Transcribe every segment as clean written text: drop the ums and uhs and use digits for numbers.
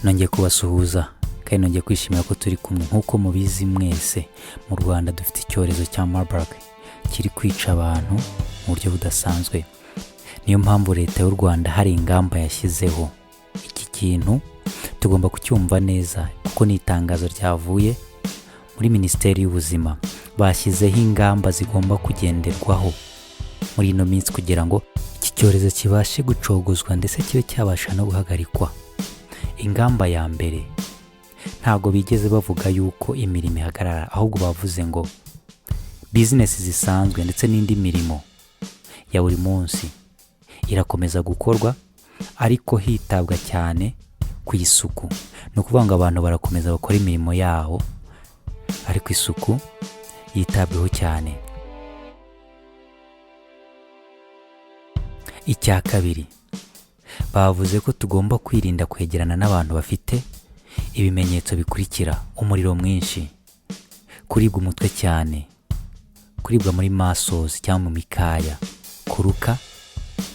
Nongeye kubasuhuza kandi nongeye kwishimira ko turi kumwe. Nk'uko mubizi mwese, mu Rwanda dufite icyorezo cya Marburg kiri kwica abantu mu buryo budasanzwe. Niyo mpamvu Leta y'u Rwanda hari ingamba yashyizeho. Iki kintu tugomba kucyumva neza kuko ni itangazo ryavuye muri Minisiteri y'Ubuzima. Bashyizeho ingamba zigomba kugenderwaho muri ino minsi kugira ngo iki cyorezo kibashe gucogozwa ndetse kibe cyabasha no guhagarikwa. Ingamba ya mbere, ntabwo bigeze bavuga yuko imirimo ihagarara, ahubwo bavuze ngo bizinesi zisanzwe ndetse n'indi mirimo ya buri munsi irakomeza gukorwa, ariko hitabwa cyane ku isuku. Ni ukuvuga ngo abantu barakomeza bakora imirimo yabo, ariko isuku yitabweho cyane. Icya kabiri, bavuze ko tugomba kwirinda kwegerana n'abantu bafite ibimenyetso bikurikira: umuriro mwinshi, kuribwa umutwe cyane, kuribwa muri muscles cyangwa mu mikaya, kuruka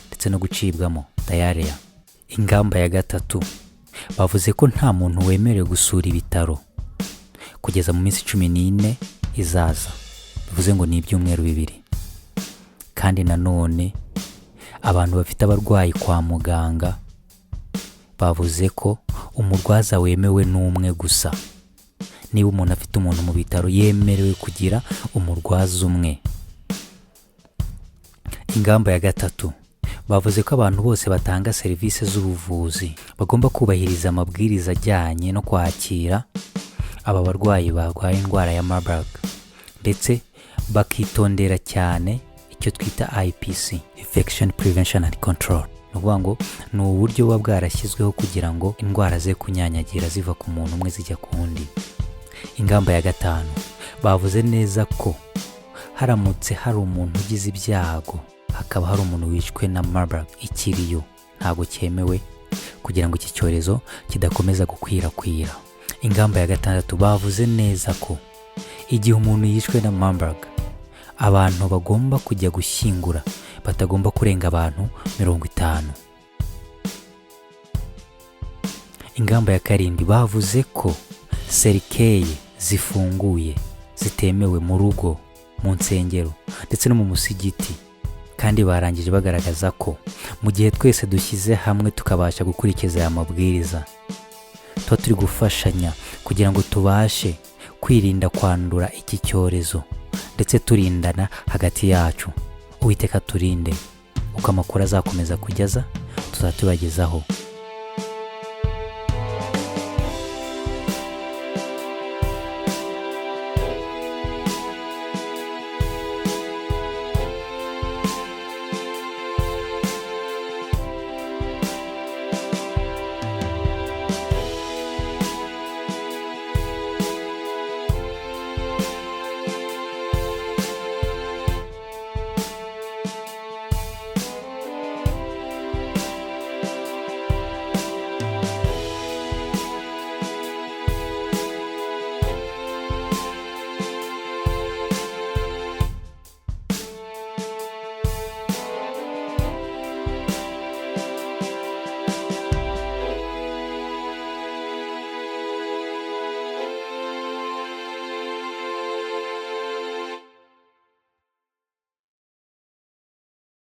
ndetse no gucibwamo, diarrhea. Ingamba ya gatatu, bavuze ko nta muntu wemerewe gusura ibitaro kugeza mu minsi 14 izaza, bivuze ngo ni ibyumweru 2. Kandi nanone abantu bafite abarwayi kwa muganga, bavuze ko umurwaza wemewe ni umwe gusa. Niba umuntu afite umuntu mu bitaro, yemerewe kugira umurwaza umwe. Ingamba ya gatatu, bavuze ko abantu bose batanga serivisi z'ubuvuzi bagomba kubahiriza amabwiriza ajyanye no kwakira aba barwayi barwaye indwara ya Marburg, ndetse bakitondera cyane icyo twita IPC, Infection Prevention and Control. Ni ukuvuga ngo ni uburyo buba bwarashyizweho kugira ngo indwara ze kunyanyagira ziva ku muntu umwe zijya ku wundi. Ingamba ya gatanu, bavuze neza ko haramutse hari umuntu ugize ibyago, hakaba hari umuntu wishwe na Marburg, ikiriyo ntabwo cyemewe kugira ngo iki cyorezo kidakomeza gukwirakwira. Ingamba ya gatandatu, bavuze neza ko igihe umuntu yishwe na Marburg, abantu bagomba kujya gushyingura batagomba kurenga abantu 50. Ingamba ya karindwi, bavuze ko cercueil zifunguye zitemewe mu rugo, mu nsengero ndetse no mu musigiti. Kandi barangije bagaragaza ko mu gihe twese dushyize hamwe tukabasha gukurikiza aya mabwiriza, tuba turi gufashanya kugira ngo tubashe kwirinda kwandura iki cyorezo ndetse turindana hagati yacu. Uwiteka turinde. Uko amakuru azakomeza kugeza, tuzatubagezaho.